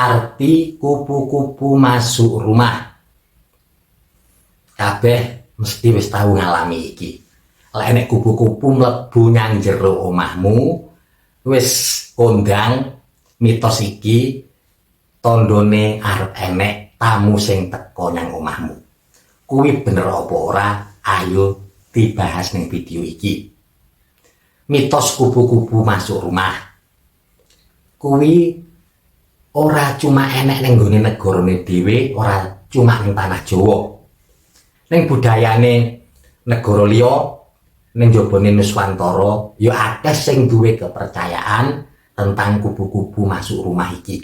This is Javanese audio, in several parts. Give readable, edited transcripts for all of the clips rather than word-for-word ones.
Arti kupu-kupu masuk rumah. Kabeh mesti wis tau ngalami iki. Lek enek kupu-kupu mlebu nyang jero omahmu, wis kondang mitos iki, tandane arep enek tamu sing teka nyang omahmu. Kuwi bener apa ora? Ayo dibahas ning video iki. Mitos kupu-kupu masuk rumah. Kuwi ora cuma enek ning nggone negarane dhewe, ora cuma ning tanah Jawa. Ning budayane negara liya, ning njabane Nuswantara, ya akeh sing duwe kepercayaan tentang kupu-kupu masuk rumah iki.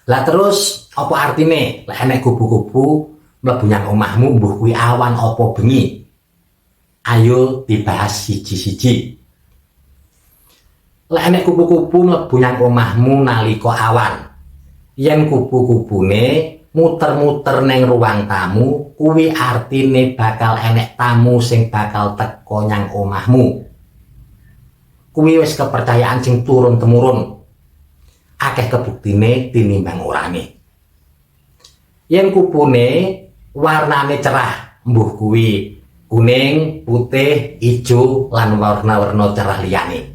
Lah terus apa artine lek enek kupu-kupu mlebu nyang omahmu, mbuh kuwi awan apa bengi? Ayo dibahas siji-siji. Lek enek kupu-kupu mlebu nyang omahmu nalika awan, yen kupu-kupune muter-muter ning ruang tamu, kuwi artine bakal enek tamu sing bakal teka nyang omahmu. Kuwi wis kepercayaan sing turun temurun. Akeh kebuktine tinimbang orane. Yen kupune warnane cerah, mbuh kuwi kuning, putih, ijo, lan warna-warna cerah liyane,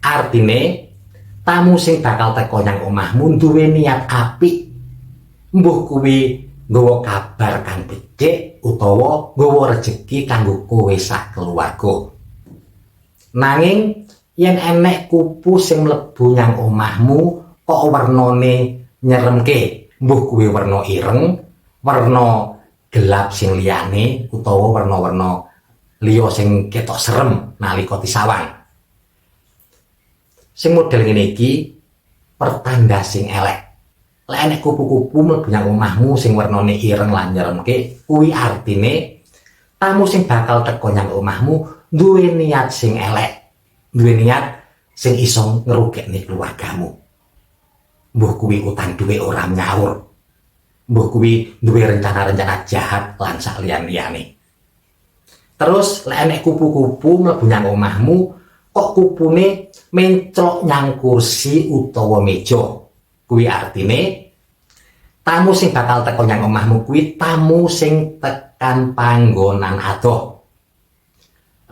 artine tamu sing bakal teka nyang omahmu duwe niat apik. Mbuh kuwi nggawa kabar kang becik utawa nggawa rejeki kanggo kowe sak keluarga. Nanging yen enek kupu sing mlebu nyang omahmu kok wernane nyeremke, mbuh kuwi werna ireng, werna gelap sing liyane, utawa werna-werna liya sing ketok serem nalika disawang, sing model ngene iki pertanda sing elek. Lek enek kupu-kupu mlebu nyang omahmu sing wernane ireng lan nyeremke, kuwi artine tamu sing bakal teka nyang omahmu duwe niat sing elek, duwe niat sing iso ngerugekne keluargamu. Mbuh kuwi utang duwe ora nyaur, mbuh kuwi duwe rencana-rencana jahat, lan sak liyan-liyane. Terus lek enek kupu-kupu mlebu nyang omahmu kok kupune menclok nyang kursi utawa meja, kuwi artine tamu sing bakal teka nyang omahmu kuwi tamu sing tekan panggonan adoh,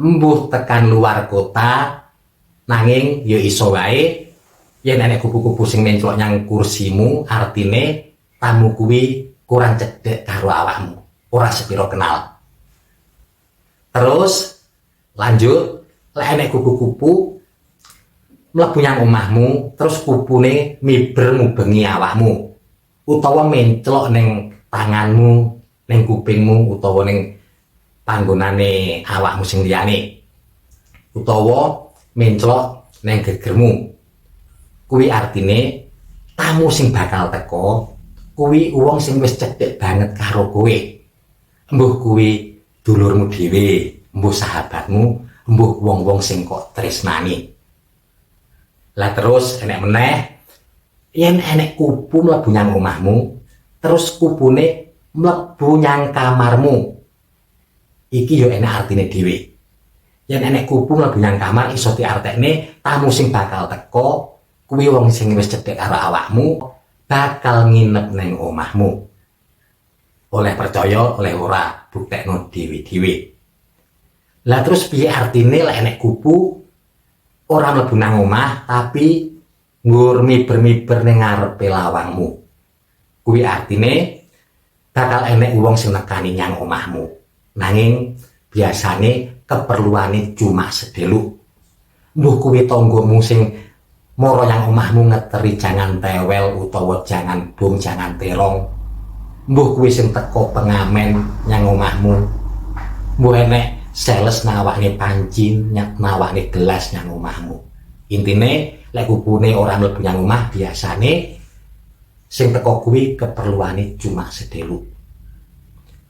mbuh tekan luar kota. Nanging ya iso wae yen enek kupu-kupu sing menclok nyang kursimu, artine tamu kuwi kurang cedek karo awakmu, ora sepiro kenal. Terus lanjut, lek enek kupu-kupu mlebu nyang omahmu terus kupune miber ngubengi awakmu utawa menclok ning tanganmu, ning kupingmu, utawa ning panggonane awakmu sing liyane, utawa menclok ning gegermu, kuwi artine tamu sing bakal teka kuwi wong sing wis cedhek banget karo kowe, mbuh kuwi dulurmu dhewe, mbuh sahabatmu, mbuh wong-wong sing kok tresnani. Lah terus enek meneh, yen enek kupu mlebu nyang omahmu terus kupune mlebu nyang kamarmu, iki yo enek artine dhewe. Yen enek kupu mlebu nyang kamar, iso diartekne tamu sing bakal teka kuwi wong sing wis cedhek karo awakmu, bakal nginep ning omahmu. Oleh percaya oleh ora, buktekno dhewe-dhewe. Lah terus piye artine lek enek kupu ora mlebu nang omah tapi nggur miber-miber ning ngarepe lawangmu? Kuwi artine bakal enek wong sing nekani nyang omahmu, nanging biasane keperluane cuma sedeluk. Mbuh kuwi tanggamu sing mara nyang omahmu ngeteri jangan tewel utawa jangan bung, jangan terong, mbuh kuwi sing teko pengamen nyang omahmu, mbuh enek sales nawakne panci, nawakne gelas nyang omahmu. Intine lek kupune ora mlebu nyang omah, biasane sing teko kuwi keperluane cuma sedelu.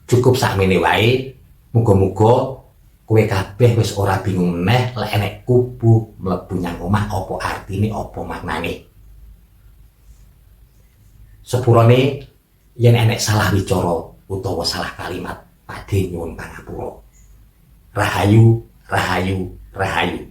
Cukup sakmene wae. Muga-muga kowe kabeh wis ora bingung meneh lek enek kupu mlebu nyang omah apa artine, apa maknane. Sepurane yen enek salah wicara utawa salah kalimat, badhe nyuwun pangapura. Rahayu, rahayu, rahayu.